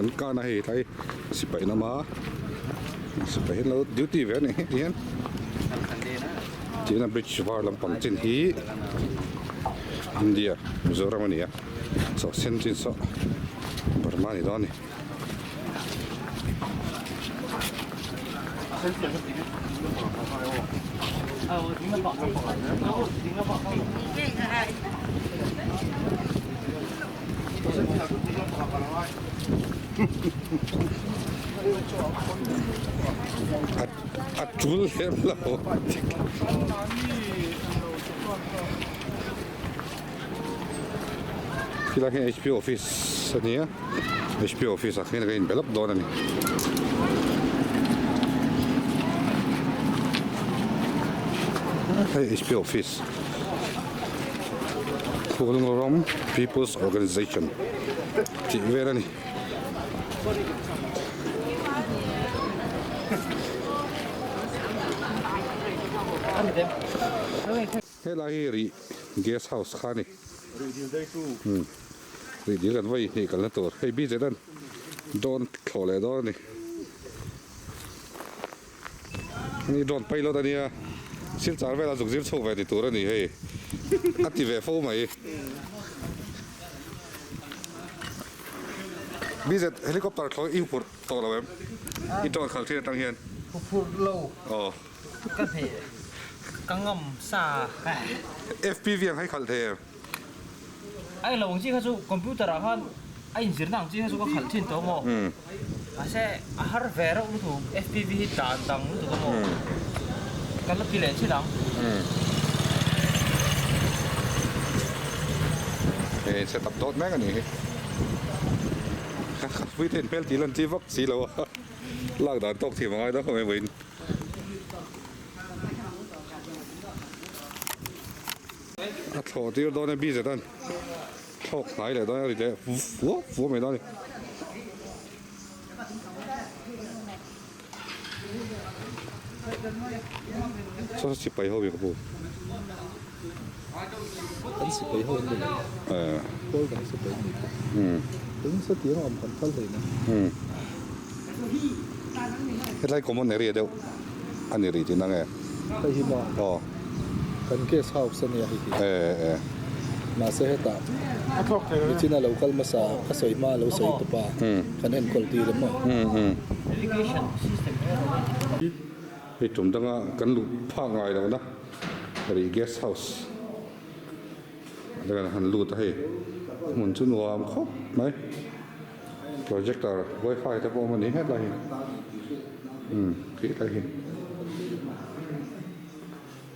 Kan kan a hei tlai sipai lama sipai hi an lo duty ve a ni ti hian tina bridge var lampang chin hi India Mizoram a ni a chaw sen chin saw Burma a ni dawn a ni. A tul lem lo. Khilai hian hp office a ni a hp office ah khian ka in belawp dawn a ni. Hei hp office Phulngaram People's Organisation tih vel a ni. Helai hi rih guest house kha a ni. Umm rih dil kan vawi hnih kalna tur hei bj an dawn thlawh leh dawn a ni. Ni drone pilot a nia silchar velah zuk zir chhuak ve ni tur a ni hei a ti ve fo mai. BZ helicopter thlawh i huphurh tawh lo em? I drone khalh thin atang hian. Huphurh lo. Aw. Ka hneh ka ngam sa. FPV ang kha i khalh thei em? A eng lo ang chi kha chu computer ah khan a inzirna ang chi kha chu ka khalh thin tawh maw? Mahse a har ve reuh lutuk FPV hi dan dang lutuk a maw? Ka la ti leh thin ang. Hei set up dawt mek a nih hi. Ka pui theih hmel tih lan chi vak si lo a lak dan tawk thiam a ngai dawn khawp mai vawiin. A thlawh tir dawn e bz an thlawk hnai leh dawn a ri leh vuak vuak mai dawn a ni. Saw sipai ho hi ka hmu. Kan sipai ho an ni lo. Kawl dang sipai an ni kha. Eng satiang a awm kan phal hlei na. Hetlai common area deuh a ni rih tihna nge? Hei hi maw? Aw. Kan guest house a nia hei hi. E e. Mahse hetah michina lo kal hmasa ka sawi hma lo sawi tawp a, kan enkawl tir em maw? Hei tum danga kan luh phak ngai lohna rih guest house a han lut a hei hmun chu nuam khawp mai. Projector wifi te pawh a awm a ni hetlai hi umm tih lai hi.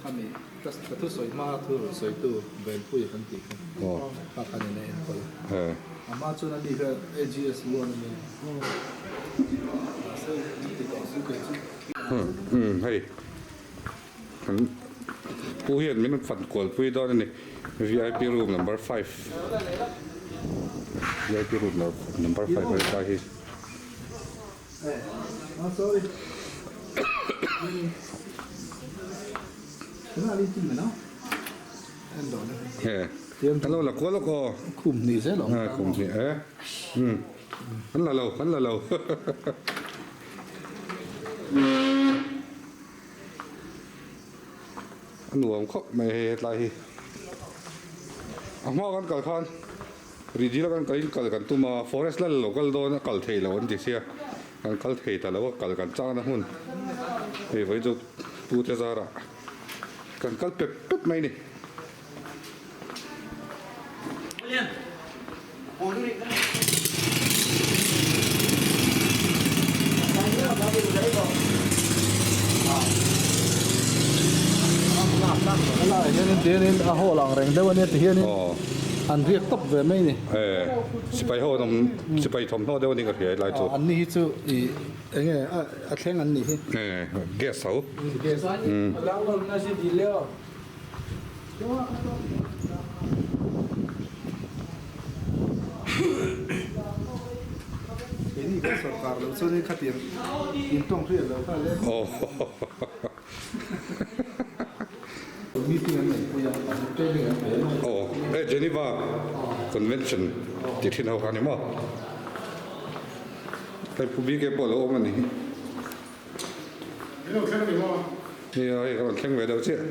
Khami ka thusawi hma thu rawn sawitu Venpui kan tih kha kha khan in a enkawl a, a hma chuan ani kha AGS loan a nia mahse chuti tawh chu kei chu. Umm hei kan pu hian min fan kual pui dawn a ni vip room number 5 vip room number 5 a ni ta hi. Kan lo la kual lawk aw. Khum hnih zel awm. Khum hnih e. Kan la lo, kan la lo. A nuam khawp mai hei hetlai hi. A hma kan kal khan Ridil a kan kalin kal kan tum a, forest lal lo kal dawn a kal thei lo an ti sia, kan kal thei ta lo a, kal kan chakna hmun hei vawi chu Pu te zarah kan kal pep pep mai a ni. Helaiah hianin tihianin a hall ang reng deuh a nia tihianin an riak tawp ve mai a ni. Sipai ho an awm sipai thawmhnaw deuh a ni ka hria helai chu. An ni hi chu ih eng nge a thleng an nih hi. Gas ho. Gas. Keini kan sorkar loh chuan khatiang intawng hriat loh kha le. Meeting an neih pui a, training an pe a. Aw, he Geneva Convention tih thin ho kha a ni maw? Hei pu BK pawh a lo awm a ni. Nia hei ka rawn thleng ve deuh chiah.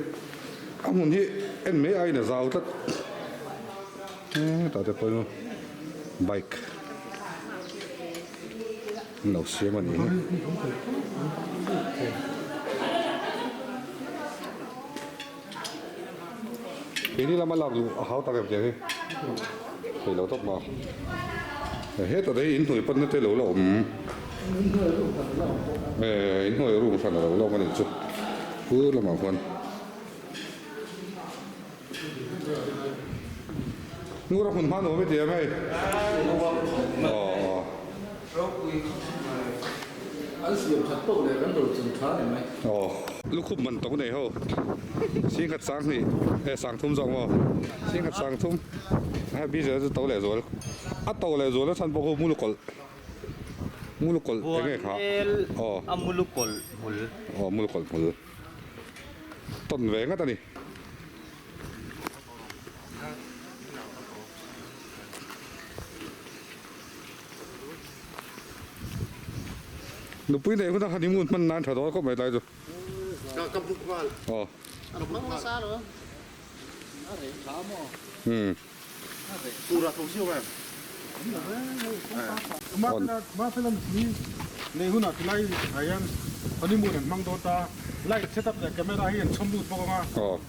A hmun hi en mai aiin a zau tlat. Hetah te pawh hi bike an lo siam a ni hi. Keini lama lak luh a hau tak em tiang hi thei lo tawp ma. Hetah te hi inhnuai panna te lo la awm. Inhnuai room hran a lo la awm a nih chu phur lamah khuan. Ngur a hmun hma nuam i ti em hei? Aw. An siam that poh leh kan rawn chawm tha ni mai. Aw. Lukhum man to nei ho. Singkhat sang hnih eh sang thum zawk maw? Singkhat sang thum. Hei bizel chu to leh zual. A to leh zual a chhan pawh khu mulu kawlh. Mulu kawlh eng nge kha? Aw. A mulu kawlh hmul. Aw mulu kawlh hmul. Tawn ve ngat a ni. Nupui nei hun a honeymoon hman nan tha dawn khawp mai tlai chu. Ka buk nghal. Aw. Hmang nasa lo. A reh tha maw? Umm. A reh. Tura tho siau em? Mafela nupui nei hunah tilai ah hian honeymoon an hmang dawn ta a, light setup leh camera hi an chhawm lut bawk ang a,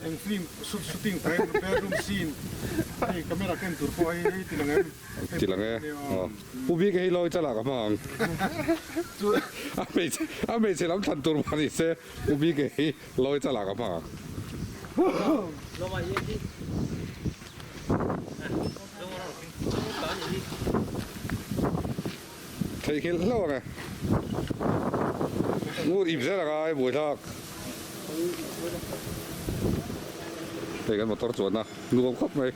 eng film shooting frame bedroom scene hei camera ken tur pawh hei hei ti lang em? Ti lang e, Pu Bika hi lawi chala ka hmang ang, a hmeichhe lam thlan tur mah ni se Pu Bika hi lawi chala ka hmang ang. Theihnghilh hlauh ang e. Ngur ip zel anga ai buai thlak. Hei kan motor chuanna nuam khawp mai.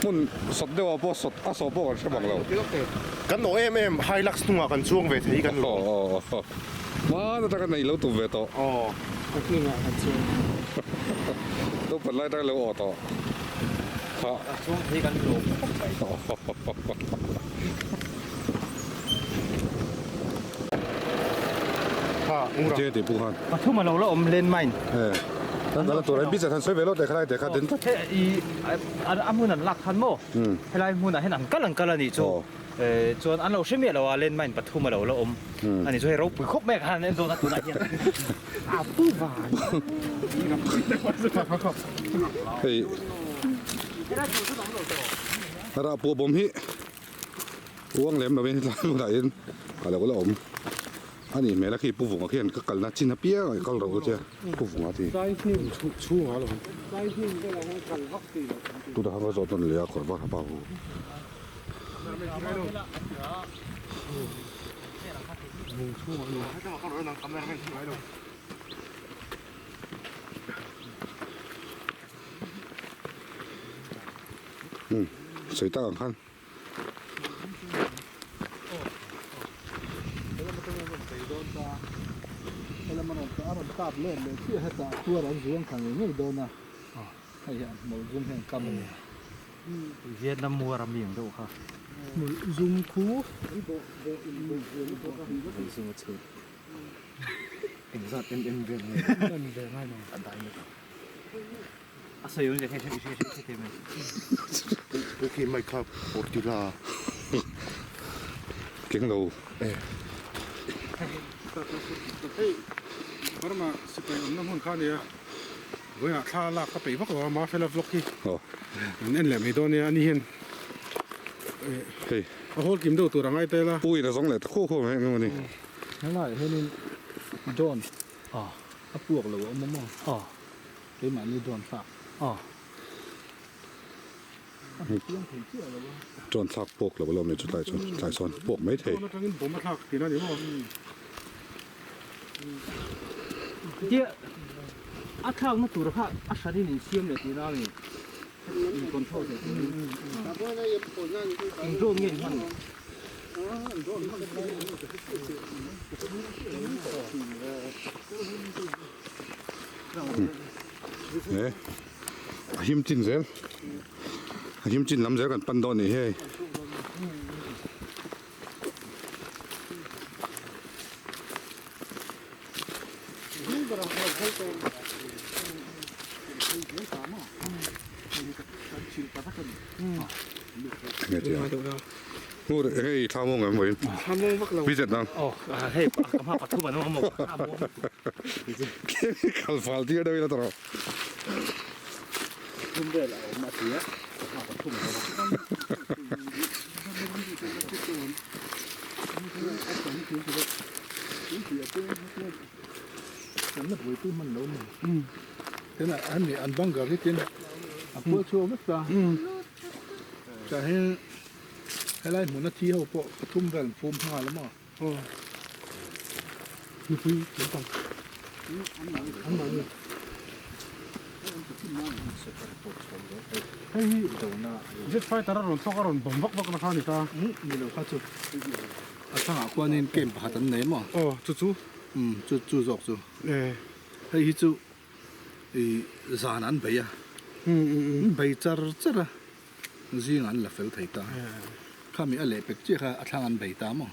Hmun sawt deuh ah pawh sawt a sawh pawh kan hre bang lo. Kan aw em em Hilux hnungah kan chuang ve thei kan lo. Hmana taka neih lo tum ve tawh. Aw. Ka hnungah kan chuang. Naupan lai atanga lo aw tawh. Kha. Ka chuang thei kan lo khawp mai. Kha ngura. Che ti pu khan. Pathum a lo la awm landmine. Eh. Kan kal tur ai bicha khan sawi ve lo te khalai te kha den tlat. He i a hmun an lak khan maw? Helai hmunah hian an kal an kal a nih chu. Chuan an lo hre miah lo a, landmine pathum a lo la awm a ni chu hei ropui khawp mai a khan an en dawn a tunah hian a pu van. Hei rah pawh bawm hi uang lem lovin hetlai hmunah hian a lo la awm a nih hmel a khi pu vunga khian ka kalna chin apiang ah kal rawh u tia pu vunga ti tunah khan ka zawt nawn leh a kawr var ha pa hu. Umm sawi tak ang khan. Vietnam war a mi ang deuh kha. Hmul zum khu. Engzat em vel nge? A dai na tak. A sawi awm zia kha i hre hre thei mai. Pu khi mic kha pawh ti la. Keng lo. Hei Burma sipai awmna hmun kha a nia. Vawiinah thla lak ka peih vak lo a, Mafela vlog hi an en leh mai dawn nia, ani hian hei a hawl kim deuh tur a ngai tel a. Pu in a zawng leh ta khuh khuh mai eng emaw ni. Helaiah hianin drone a puak lo a awm a maw? Keimahni drone thlak. A hmu chiang thei chiah lo a. Drone thlak puak lo a lo awm leh chu tlai chuan tlai sawn puak mai thei. Drone atangin bomb a thlak tihna a ni maw? Tia a thlakna tur kha a hranin in siam leh tihna a ni. In control theih turin. Eng drone nge in hman? E a him chin zel a him chin lam zel kan pan dawn a ni hei. Nge tia. Ngur hei thla mawng em vawiin. Thla mawng vak lo. Visit nang. Aw hei ka hma pathum an awm a maw thla mawng. Kal fal tir deuh ila tawh rawh. Pathum vel a awm a tia ka hma pathum an awm a. Kan la buaipui hman lo ni. Tena an ni an bunker hi tin a kual chhuak vek ta. Tah hian helai hmuna thi ho pawh pathum vel an phum nghal a maw. Aw mipui an tam an mahni. Hei hi jet fighter a rawn thlawk a rawn bawm vak vak na kha a ni ta. Ni lo kha chu a thangah khuanin camp pakhat an nei maw. Aw chu chu. Umm chu chu zawk chu. E. Hei hi chu i zan an bei a. An bei char char a. Zingah an la fel thei ta. Khami a lehpek chiah kha a thlang an bei ta maw.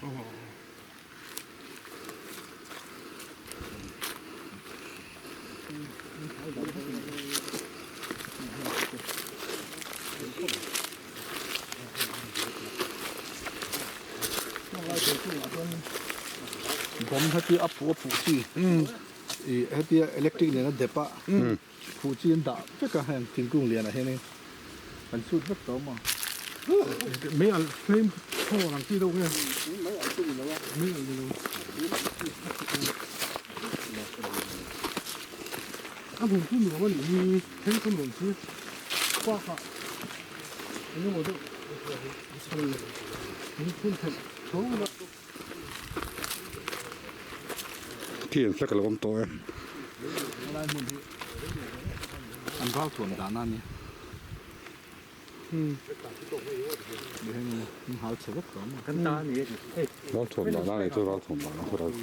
Bomb kha chu a phuh a phuh chi ih hetia electric nena dep a phuh chi an dah vek a heng thingkung lianah hianin an chhut vek tawh maw. Mei alh flame thrower ang chi deuh nge mei alh chu ni lo a mei alh ni lo a hmun chu nuam a nih hi thleng chu nuam si park ah eng emaw deuh min phun theih tho ila. Khi an flag a lo awm tawh e. Helai hmun hi an ralthuam dan a nia. Ralthuam dan a nih chu ralthuam dan a ral.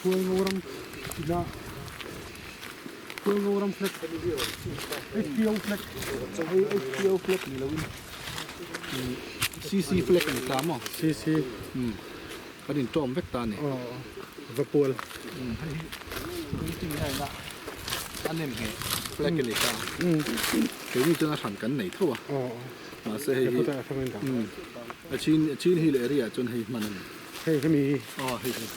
Hualngoram ina Hualngoram flag HPO flag HPO flag ni loin CC flag a ni ta maw? CC Kan intawm vek ta a ni. Vapual. Hei hi painting a ina a nem ngheh flag a ni ta. Keini chuan a hran kan nei tho a. Mahse hei hi a chin a chin hill area ah chuan hei hman a ni. Hei hemi hi. Aw hei hi.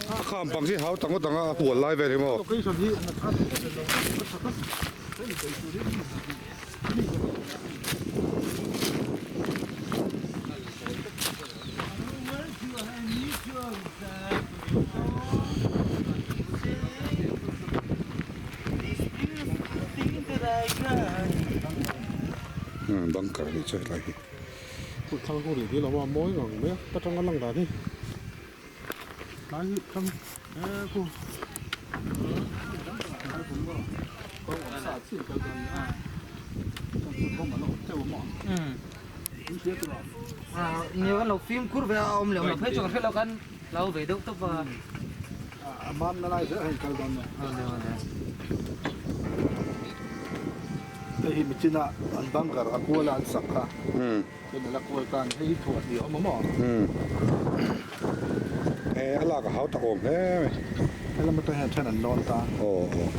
A kham pang hi hau tak ngawt ang a a hual lai vel hi maw. Bunker a nih chu helai hi. Thlang ho rih dil a awm a mawi ngang mai a ta tanga lang dan hi. Tlai hi thlang e khu. Nhiều kan lo fimkhur ve a awm lem lo phei chuan hre lo kan lo ve deuh tawp a. A mam na lai zel a inkal dawn maw? Hei hi michina an bunker a kuala an sak kha. Chuan a la kual ta a ni. Hei hi thuah hnih a awm a maw? E a lak a hau tak awm hle mai. He lam atang hian then an lawn ta. Aw aw.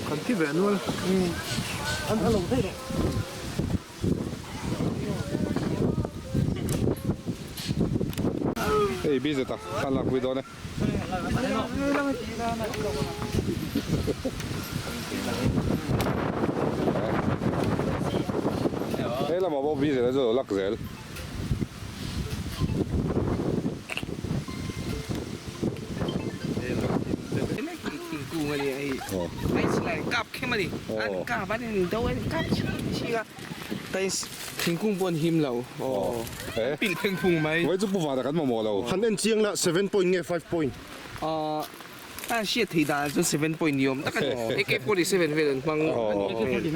Kan thi ve nual. An a lo thei rawh. Hei busy ta thla lak pui dawn e. Hei lamah pawh busy la chu lo lak zel. Thingkung a ni a hei a kap khem a ni an kap an in do an kap chhi chhi a thingkung pawh an him lo aw pilh pheng phung mai. Vawi chu pu vana kan mamawh lo. Han en chiang la 7 point nge 5 point? Aw a hriat theih dan ah chuan 7 point ni awm tak a ni AK47 vel an hmang a ni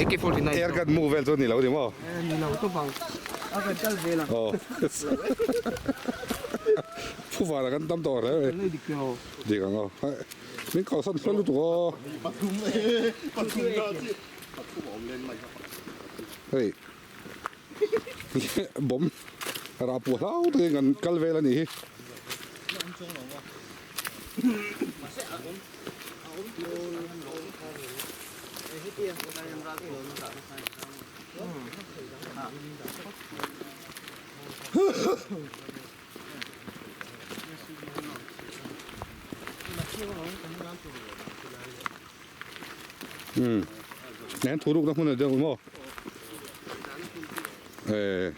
AK49 Air gun mu vel chu ni lo ni maw? Ni lo tawp ang a kan kal vel ang. Aw pu vana kan tam tawh hle mai. Dik ang aw. Min kalsan fel lutuk aw. Hei bomb rah puah hlau takin kan kal vel a nih hi. Umm nen thu ruk na hmun a deuh maw eh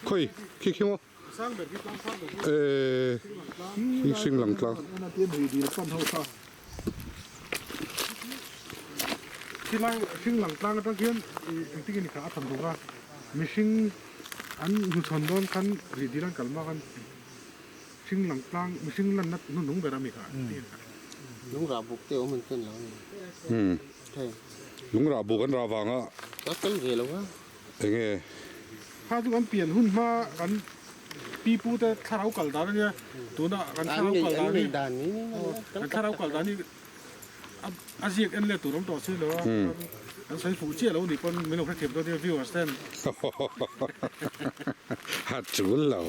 Khawi khi khi maw? Eee khi hring lang tlang. Khilai hring lang tlang atang khian engtin nge ni kha a tham bawk a, mihring an hnuchhawn dawn khan rih dil an kal mak a, hring lang tlang mihring lanna hnuhnung ber a mi kha. Lungrah buk te awm an ken lo a ni. Lungrah buk an rah vanga. Ka kal ve lo a. Enge? Kha chu kan pian hun hma kan pi pu te thlarau kal dan a nia. Tunah kan thlarau kal dan hi kan thlarau kal dan hi a ziak en let tur awm tawh si lo a. Kan sawi fuh chiah lo nih pawn min lo hrethiam dawn nia viewers ten. A tul lo.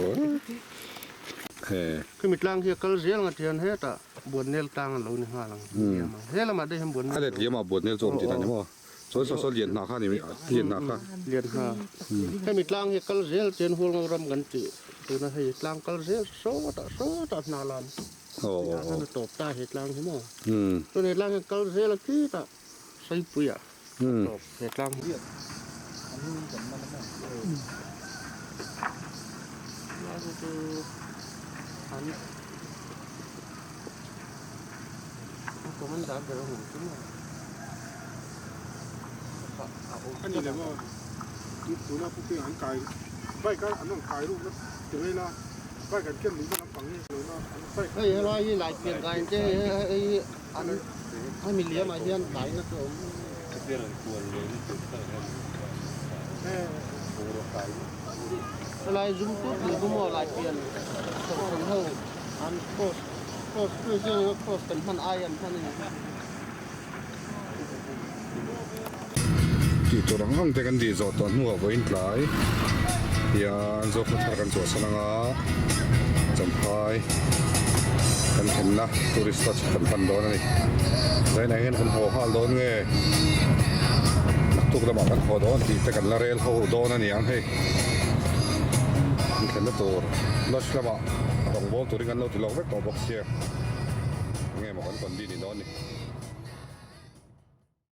Khimi tlang hi a kal zel nga tian hetah Buannel tlang an lo ni nghal ang liam ang. He lamah daih hian Buannel A let liamah Buannel chu awm tih dan ni maw? Chuan saw saw lian hna kha a ni mai lian hna kha. Lian hna. Hemi tlang hi kal zel chuan Hualngo ram kan tih tuna hei tlang kal zel sawtah sawtah hna lan tihah khan a tawp ta he tlang hi maw? Chuan he tlang hian kal zel a khitah Saipuiah a tawp he tlang hi. A ni lem aw, tuna pu piang an kai bike a an rawn kai ruk na ti mai la, bike an ken luhna lampang hi lo na an bike. Hei helai hi lai pian kai ang che hei hei an hemi liamah hian kaina chu a awm. Helai zum tut ni chu maw lai pian kohhran ho an cross cross Christian anga cross kan hman ai an hman a ni. Tih tur ang ang te kan tih zawh tawh hnuah vawiin tlai hian zawkna thar kan chhuahsan anga Champhai kan thlenna tourist lodge kan pan dawn a ni. Zainah hian kan haw nghal dawn nge naktuk lamah kan haw dawn tih te kan la rel ho dawn a ni ang hei. Kan thlenna tur lodge lamah rawngbawl turin kan lo ti lawk vek tawh bawk sia enge maw kan condi ni dawn ni.